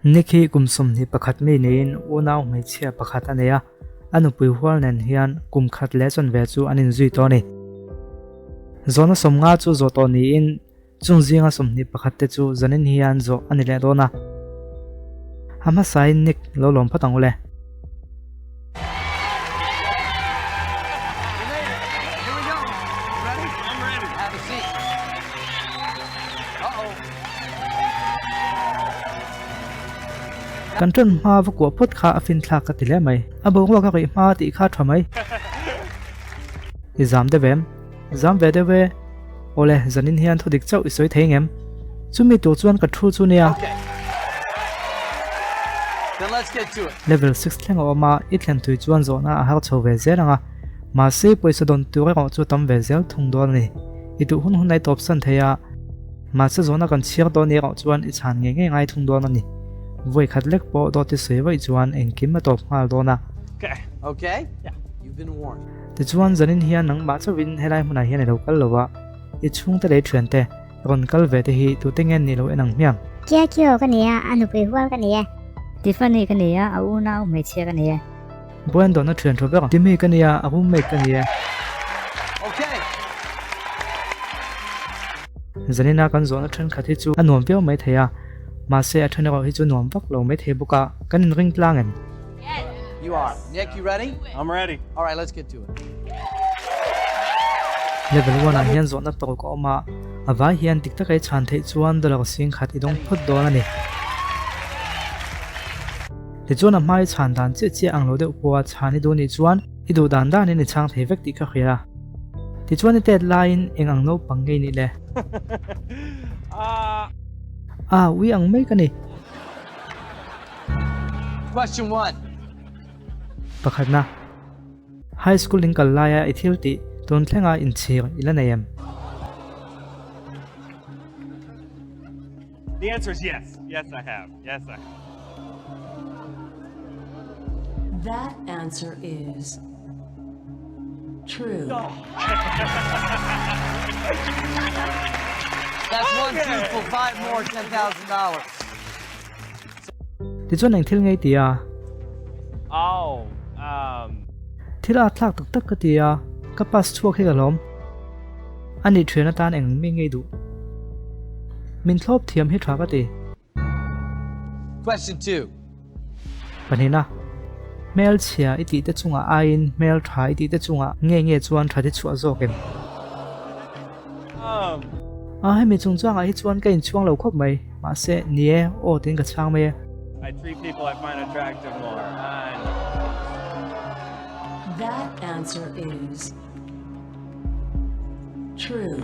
Nick hi kum 21 mi niin unau hmeichhia pakhat a nei a, a nupui hual nen hian kum khat leh chanve chu an inzui tawh a ni. Zawhna 50 chu zawh tawh niin chung zinga 21 te chu zanin hian zawh a ni leh dawn a. A hmasain Nick lo lawm phawt ang u le. Kan ṭan hma va kuah phawt kha a finthlak ka ti hle mai. A boruak a rih hma tih kha a ṭha mai. I zam deuh em? Zam ve deuh e. Awle, zanin hian thu dik chauh i sawi thei ngem? Chumi tur chuan ka thu chu nia. Level six thleng a awm a, i thlen tui chuan zawhna a har chho ve zel ang a. Mahse, pawisa dawn tur erawh chu tam ve zel thung dawn a ni. I duh hun hun a i tawpsan thei a. Mahse zawhna kan chhiar dawn erawh chuan i chhan ngei ngei ngai thung dawn a ni. Vawi khat lek pawh dawt i sawi vaih chuan engkim a tawp nghal dawn a. Tichuan zanin hian nangmah chauhin helai hmunah hian i lo kal lo a, i chhungte leh i thiante rawn kal ve te hi tute nge nih lo en ang hmiang? Kia Kio ka ni a, a nupui hual ka ni e. Tiffany ka ni a, a unau hmeichhia ka ni e. Brandon a thian tha ber. Timmy ka ni a, a roommate ka ni e. Zanina kan zawhna thenkhat hi chu a nuam viau mai thei a, mahse a then erawh hi chu nuam vak lo mai thei bawk a, kan inring tlang em? Level one ah hian zawhna paruk a awm a, a vai hian dik taka i chhan theih chuan dollar sing khat i dawng phawt dawn a ni. Tichuan a hma i chhan dan chiah chiah ang lo deuh pawha chhan i duh nih chuan i duh dan danin i chhang thei vek tih ka hria. Tichuan i tet laiin eng ang naupang ngei nih le? Ah, ui ang mai ka ni. Question one. Pakhatna, High school in kal laia i thil tih tun thlenga inchhir i la nei em? The answer is yes. Yes, I have. Yes, I have. That answer is true. That's one truthful, five more, $10,000. Tichuan eng thil ngei ti a? Oh, um. Thil a thlak tak tak ka ti a, ka pass chhuak hi ka lawm. A nih thian atan eng mi ngei duh? Min thlawp thiam hi tha ka ti. Question 2. Pahnihna, Hmel chhia i tih te chungah aiin hmel tha i tih te chungah nge nge chuan tha te chhuah zawk em? A, hemi chungchangah hi chuan ka inchhuang lo khawp mai, mahse, ni e, aw tiin ka chhang mai e. I treat people I find attractive more. That answer is true.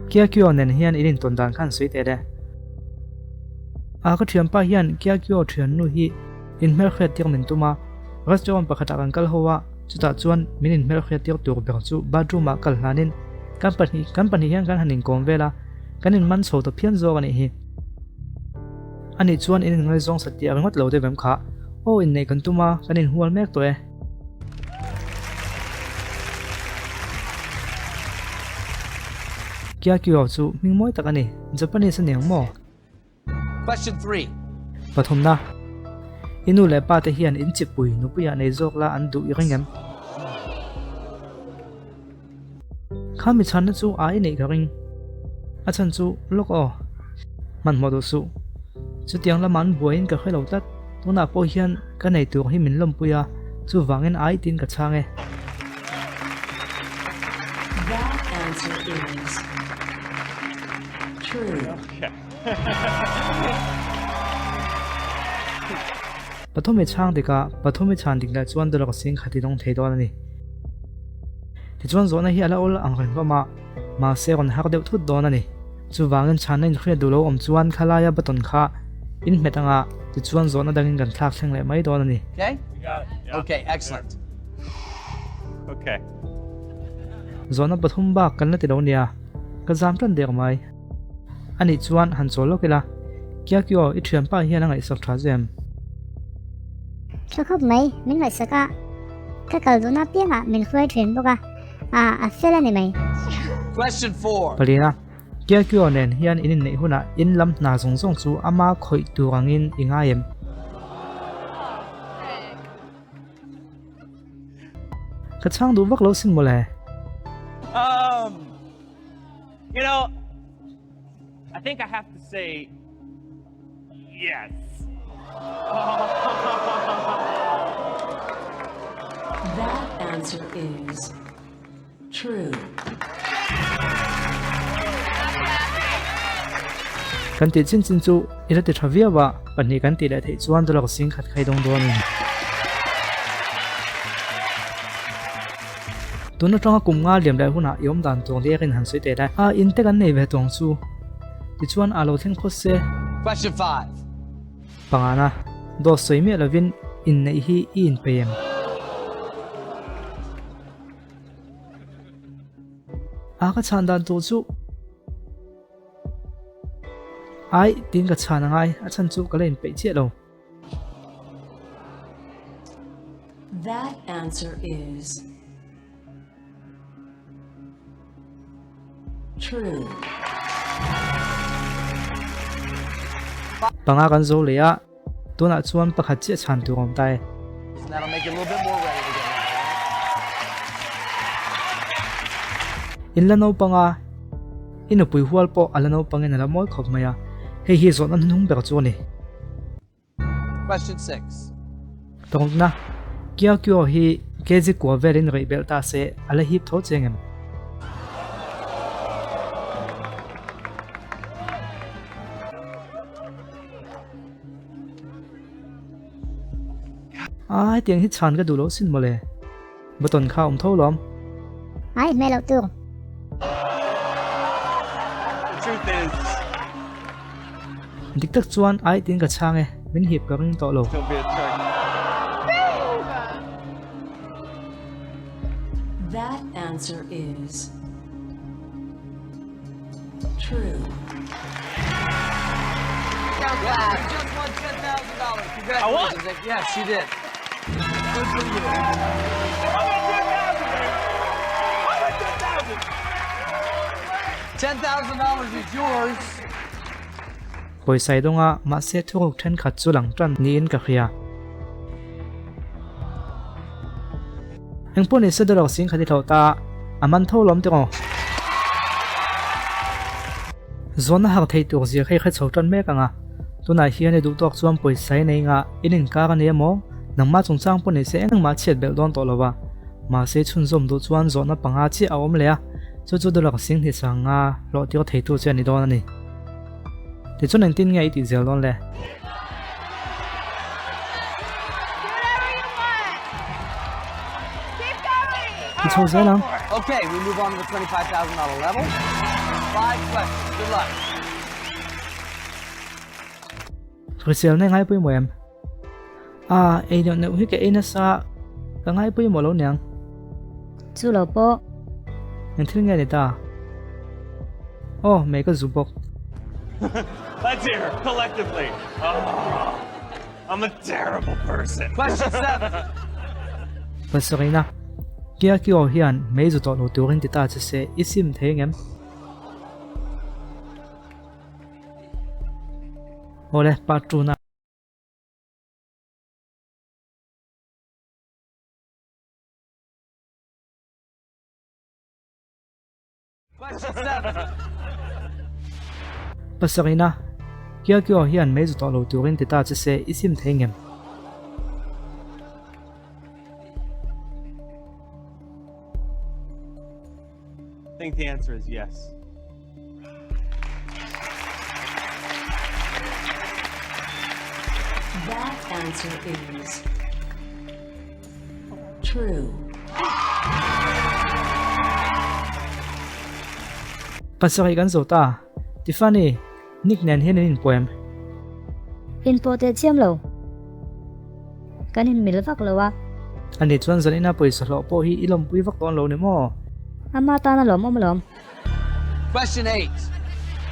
Kia Kio nen hian in intawn dan khan sawi teh le. A ka thianpa hian Kia Kio thiannu hi inhmelhriat tir min tum a, restaurant pakhatah kan kal ho a, chutah chuan min inhmelhriat tir tur ber chu bathroom ah kal hlanin kan pahnih kan pahnih hian kan han inkawm vel a, kan inman chho ta phian zawk a nih hi. Anih chuan in inngaizawng sa tih a ringawt lo deuh em kha? Aw inneih kan tum a, kan inhual mek tawh e. Kia Kyo chu hming mawi tak a ni. Japanese a ni ang maw? Question 3. Pathumna, I nu leh pa te hian in chipui nupuiah nei zawk la an duh i ring em? Kha mi chhanna chu a i neih ka ring. A chhan chu lawk aw. Hmanhmawh duh suh. Chutiang lamah an buaiin ka hre lo tlat. Tunah pawh hian ka nei tur hi min lawmpui a, chuvangin ai tiin ka chhang e. That answer is true. Pathum i chhang dik a, pathum i chhan dik lah chuan dollar sing khat i dawng thei dawn a ni. Tichuan zawhna hi a la awl ang reng hlawm a, mahse rawn har deuh thut dawn a ni. Chuvangin chhanna inhriat duh lo awm chuan khalai a button kha in hmet anga tichuan zawhna dangin kan thlak thleng leh mai dawn a ni. Okay? Okay, excellent. Okay. Zawhna pathum bak kan la ti lo nia, ka zam tan der mai. Anih chuan han chawl lawk ila, Kia Kio, i thianpa hian a ngaihsak tha che em? Tha khawp mai, min ngaihsak a, ka kal duhna apiangah min hruai thin bawk a, a, a fel a ni mai. Question 4. Palina, Kia Kio nen hian in inneih hunah in lam hna zawng zawng chu ama khawih tur angin i ngai em? Ka chhang duh vak lo sin mawle. Um, you know, I think I have to say yes. That answer is true. Kan tih chin chin chu i la ti tha viau a, pahnih kan tih leh theih chuan dollar sing khat khai dawng dawn a ni. Tun atanga kum nga liam leh hunah i awm dan tuang leh erin han sawi teh le. A in te kan nei ve tuang chu. Tichuan a lo thleng phawt se. Question 5. Pangana, dawt sawi miah lovin inneih hi i inpeih em? A ka chhan dan tur chu Ai tiin ka chhan angai, a chhan chu ka la inpeih chiah lo. That answer is true. Panga kan zo leh a, tunah chuan pakhat chiah chhan tur a awm ta e. In la naupang a, i nupui hual pawh a la naupangin a la mawi khawp mai a, hei hi zawhna hnuhnung ber chu a ni. Question 6. Tawngna, Kio Kio hi kg kua velin reih belh ta se a la hip tho cheng em? A hetiang hi chhan ka duh lo sin mawle. Button kha awm tho lawm. Ai hmel loh tur. The truth is. Dik tak chuan ai tiin ka chhang e, min hip ka ring tawh lo. That answer is true. Yeah, you just won $10,000. Congratulations, Nick. Yes, you did. Good for you. $10,000 is yours. Pawisa i dawng a, mahse thuruk thenkhat chu lang tan niin ka hria. Engpawh ni se dollar sing khat i thlauh ta, a man tho lawm tiraw? Zawn a har thei tur zia kha i hre chho tan mek ang a, tunah hian i duh tawk chuan pawisa i nei nga, in inkar a ni emaw, nangmah chungchang pawh ni se engmah chhiat belh dawn tawh lo va, mahse chhunzawm duh chuan zawhna panga chiah a awm leh a, chu chu dollar sing hnih sang nga hlawh tir theitu che a ni dawn a ni. Tichuan engtin nge i tih zel dawn le? Ti chho zel ang. Okay, we move on to the $25,000 level. Five questions. Good luck. Hrisel na ngai pawimawh em? A, ei neuh neuh hi ka ei nasa, ka ngai pawimawh lo niang. Chu lo pawh. Eng thil nge ni ta? Aw, mei ka zu bawk. Let's hear it collectively. Oh, I'm a terrible person. Question 7. Pasarihna, Kia Kio hian mei zu tawh lo turin ti ta che se, i sim thei ngem? Awle, part 2 na. Pasarihna, Kio Kio hian mei zu tawh lo turin ti ta che se i sim thei ngem? I think the answer is yes. That answer is true. Pasarih kan zo ta. Tiffany, Nick nen hian in inpawh em? Inpawh teh chiam lo. Kan inmil vak lo a. Ani chuan zanina pawisa hlawh pawh hi i lawmpui vak dawn lo ni maw? Ama tan a lawmawm alawm. Question 8.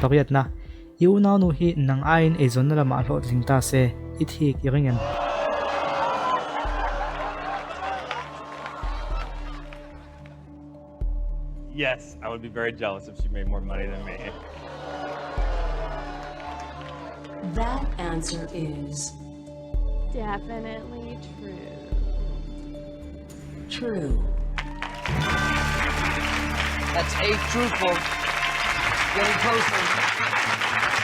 Pariatna, I unaunu hi nang aiin eizawnna lamah hlawhtling ta se, i thik i ring em? Yes, I would be very jealous if she made more money than me. That answer is Definitely true. True. That's eight truthful. Getting closer.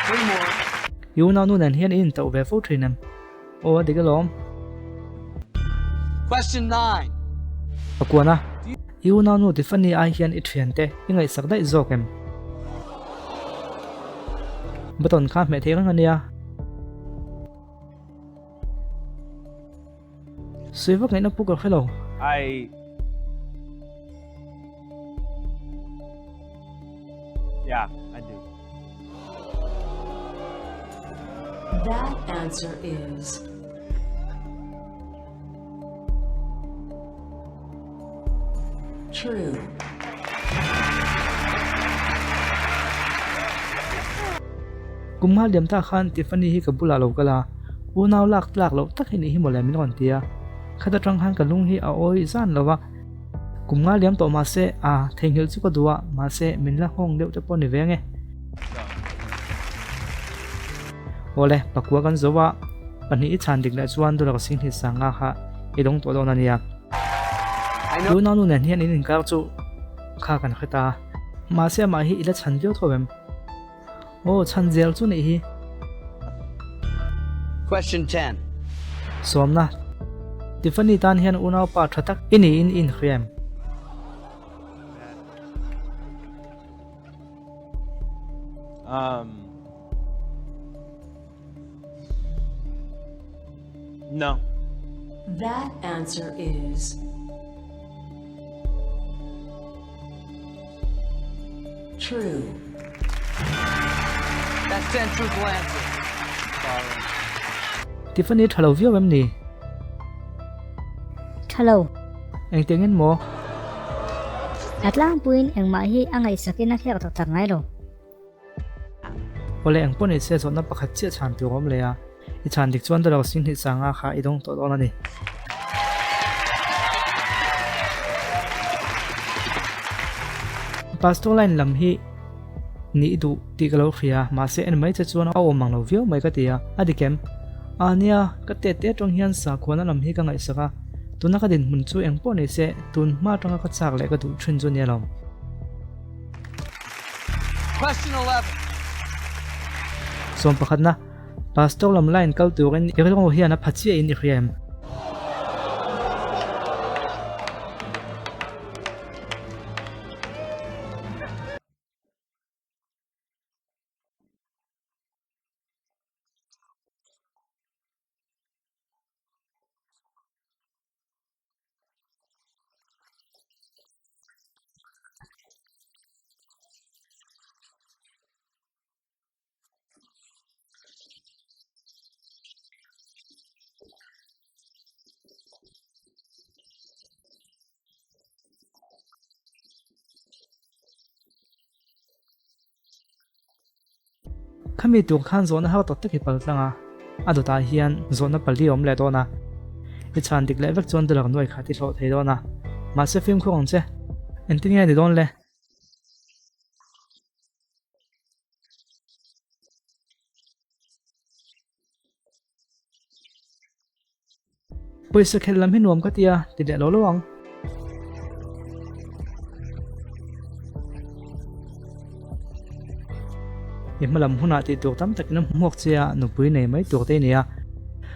Three more. I unau nu nen hian i intauh ve fo thin em? Aw a dik alawm. Question 9. Pakuana, I unau nu Tiffany ai hian i thiante i ngaihsak daih zawk em? Button kha hmeh thei reng a nia. Sawi vak ngaihna pu ka hre lo. I Yeah, I do. That answer is True. Kum hma liam ta khan Tiffany hi ka bulah lo kal a, unau lak tlak loh tak hi nih hi mawle min rawn ti a. Khat atang khan ka lung hi a awi zan lo a, kum nga liam tawh mahse a theihnghilh chu ka duh a, mahse min la nghawng deuh te pawh ni ve ange. Awle, pakua kan zo a, pahnih i chhan dik leh chuan Dulak Singh Sanga kha i dawng tawh dawn a nia. Tuna nu nen hian in inkar chu kha kan hre ta. Mahse amah hi i la chhan viau tho em? Aw, chhan zel chu nih hi. Question 10. Sawmna, Tiffany tan hian unaupa tha tak i niin i inhria em? Um, no. That answer is true. That's 10 truthful answers. Sorry. Tiffany tha lo viau em ni? Tha lo. Engtiangin maw? A tlangpuiin engmah hi a ngaihsakin a kher tak tak ngai lo. Awle eng pawh ni se zawhna pakhat chiah chhan tur awm leh a, i chhan dik chuan dollar singhnih sanga kha i dawng tawh dawn a ni. Pastor line lam hi nih duh tih ka lo hria, mahse en mai che chuan a awm ang lo viau mai ka ti a, a dik em? A nia, ka tet te atang hian sakhuana lam hi ka ngaihsak a, tuna ka dinhmun chu eng pawh ni se tun hma atanga ka chak leh ka duh thin chu nia lo. Question 11. Sawm pakhatna, Pastor lam line kal turin i rilru hian a pha chiahin i hria em? Khami tur khan zawhna har tak tak hi pal tlang a, a dawtah hian zawhna pali a awm leh dawn a. I chhan dik leh vek chuan dollar nuai khat i hlawh thei dawn a, mahse fimkhur ang che. Engtin nge ni dawn le? Pawisa khelh lam hi nuam ka ti a, ti leh lo lo ang. I hmalam hunah tih tur tam takin a hmuak che a, nupui nei mai tur te i nei a.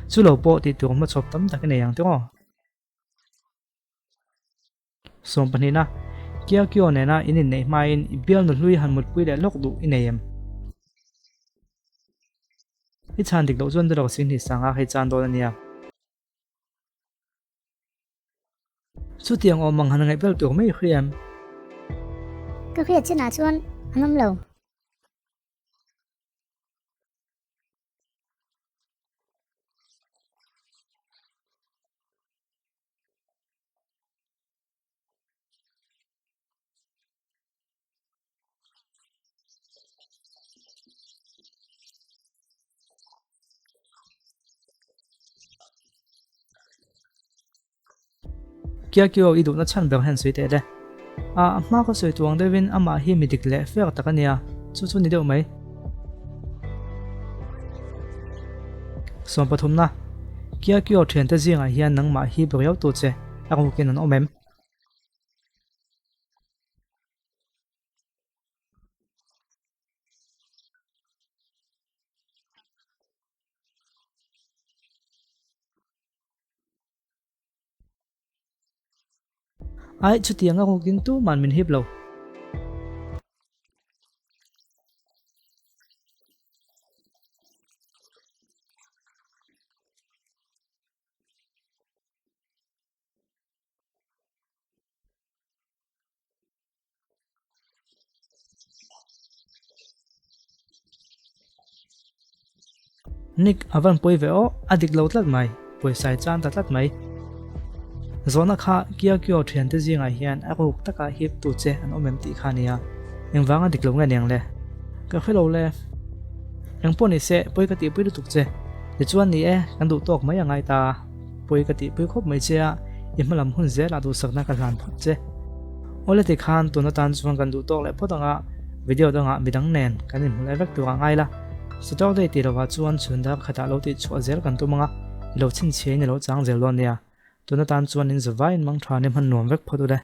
Chu lo pawh tih tur hmachhawp tam tak i nei ang tiraw? Sawm pahnihna, Kia Kio nena in inneih hmain i bialnu hlui han mutpui leh lawk duh i nei em? I chhan dik loh chuan dollar singhnih sanga hei chan dawn a nia. Chutiang awm ang han ngaih vel tur mai i hria em? Ka hriat chinah chuan an awm lo. Kia kio i duhna chhan ber hian sawi teh le. A hma ka sawi tuang deuhin amah hi mi dik leh fair tak a nia, chu chu ni deuh mai. Sawmpathumna, Kia Kio thiante zingah hian nangmah hi bawriau tu che a rukin an awm em? Aih, chutiang a rukin tuman min hip lo. Nick a van pawi ve aw, a dik lo tlat mai, pawisa i chan ta tlat mai. Zawhna kha Kio Kio thiante zingah hian a ruk taka hip tu che an awm em tih kha a nia, engvanga dik lo nge niang le? Ka hre lo le. Engpawh ni se, pawi ka tihpui lutuk che. Tichuan ni e, kan duh tawk mai a ngai ta. Pawi ka tihpui khawp mai che a, i hmalam hun zelah duhsakna ka hlan phawt che. Awle tikhan tun atan chuan kan duh tawk leh phawt ang a, video dangah midang nen kan inhmu leh vek tur a ngai la. Saturday tih lovah chuan chhun dar khatah lo tih chhuah zel kan tum ang a, i lo chhinchhiain i lo chang zel dawn nia. Tun atan chuan in zavaiin mang tha ni hman nuam vek phawt u le.